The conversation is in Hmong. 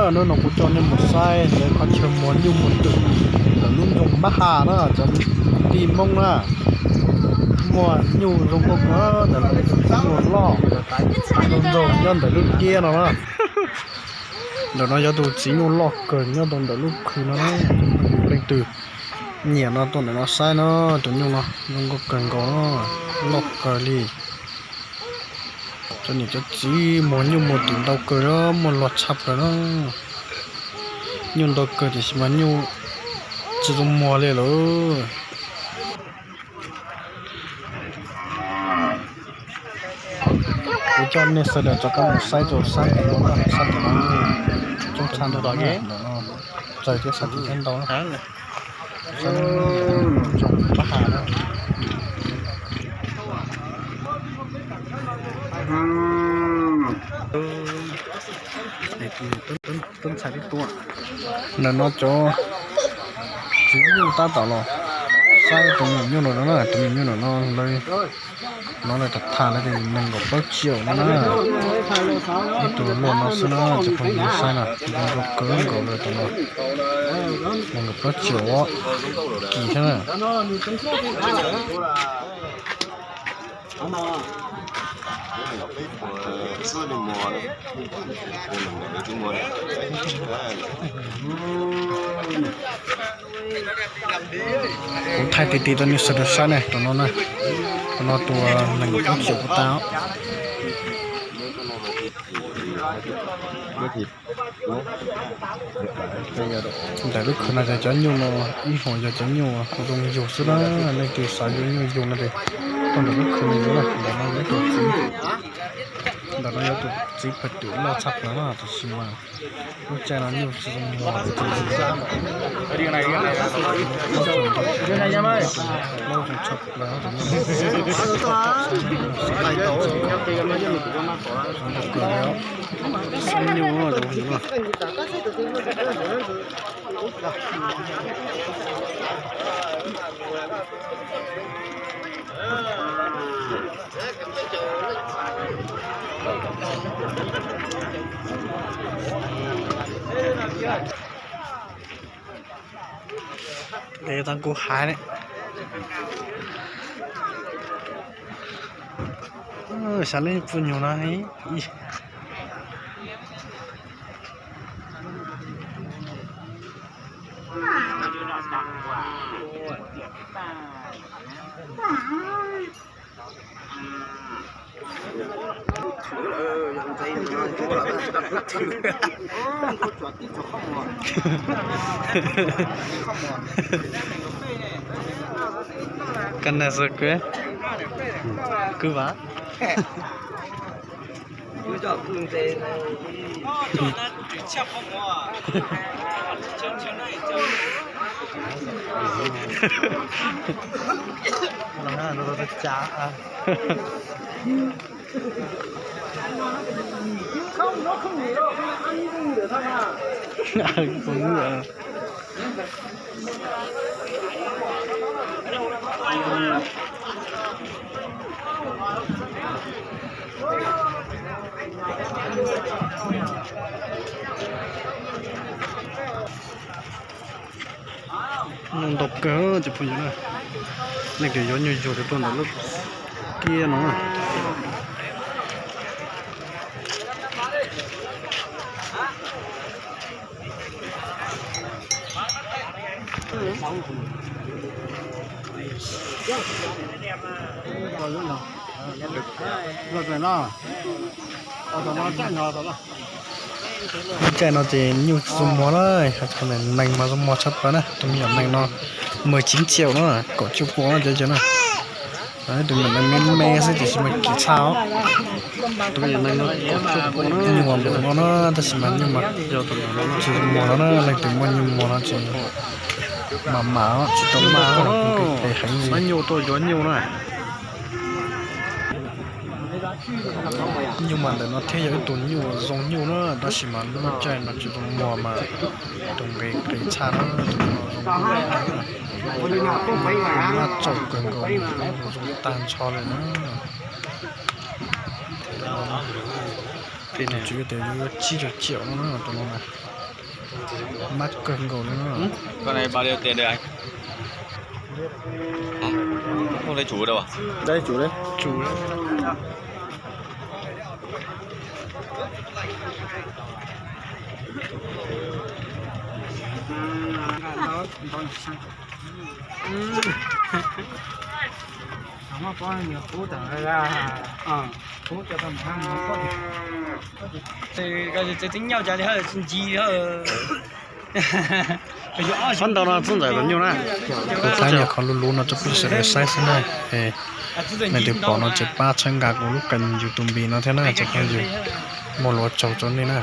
Hnub no kuv coj nej mus saib ntawm qhov chaw muag nyuj muag twm ntawm lub nroog Pab Has na, cov kwv tij Hmoob na. Muaj nyuj zoo nkauj kawg ntawm lawv tus txiv nyuj loj zoo nraug nyob ntawm lub kiab no na. Ntawm no yog tus txiv nyuj loj kawg nyob rau ntawm lub khw no na. Leej twg nyiam no tuaj ntawm no saib na, tus nyuj no zoo nkauj kawg nkaus, loj kawg li. Cov niam cov txiv muag nyuj muag twm ntau kawg, muaj luag tshaj plaws na. Nyuj ntau kawg tiam sis mas nyuj tsis zoo muag li lawm. Kuv coj nej sawv daws rov qab mus saib rau sab tim no, sab tim no coob tshaj ntawm no, txawm thiab sab tim no ntau na. Pab Has na. Ntawm no cov txiv nyuj tab tom los saib tus me nyuam nyuj no na, tus me nyuam nyuj no lawv, no lawv tham tham lawv tias nees nkaum plaub triệu no na. Ib tug luaj no xwb na, cov phooj ywg saib na, zoo nkauj kawg nkaus li tus no. Nees nkaum plaub triệu kis thiab na. Kuv thaij ti ti rau nej sawv daws saib ne, tus no na, tus no tus nees nkaum plaub triệu kuv tau. Ntawm lub khw no ces cov nyuj no ib hom yog cov nyuj zoo yug xwb na, leej twg xav yuav nyuj yug no ces tuaj ntawm lub khw no yuav na. Ntawm no yog tus txiv, ntawm no yog tus txiv phaj twm loj tshaj plaws na, tiam sis mas lub caij no nyuj tsis zoo muag, plaub zoo tshaj plaws, zoo nkauj kawg li. Xab nyuj zoo heev na. Tau kuv hais ne, xav leej pub nyuag no. Koj nag xo kwv, kwv vam. Nyuj ntau kawg cov phooj ywg na. Leej twg yuav nyuj yug ces tuaj ntawm lub kiab no. Lub caij no ces nyuj tsis zoo muag na, nees mas zoo muag tshaj plaws na. Tus me nyuam nees no mười chín triệu na, kaum cuaj pua na cov cov na. Tus me nyuam nees me me xwb tiam sis mas kim tshaj os. Tus me nyuam nees no kaum cuaj pua na, nyuam npaum no na tab sis mas nyuj mas tsis zoo muag no na, leej twg muaj nyuj muag no ces mam mam tsis tau maj, heev li. Nyuj tuaj yuav nyuj na. Nyuj mas ntawm no thiab yog ib tug nyuj zoo nyuj na, tab sis mas lub caij no tsis zoo muag mas tus nqis nqis tshaj na, tus no zoo nyuj, nyuj maj tsaum kawg nkaus, zoo tag nrho li na. Tus tswv tias yuav tsib caug triệu no na, tus no na. Mab kawg nkaus li no. Koj na ba li tias de. Muaj le tsum da. Tsum. Tsev tib nyauj cas li hawb tsis ncig hawb. Qhov ntawd no txob ntxawm los nyuj na. Kuv thaij nyuag qhov luv luv no rau peb sawv daws saib xwb na. Leej twg pom no ces pab txhawb nqa kuv lub kênh YouTube no thiab na cov phooj ywg. Muaj lus ua tsaug rau nej na.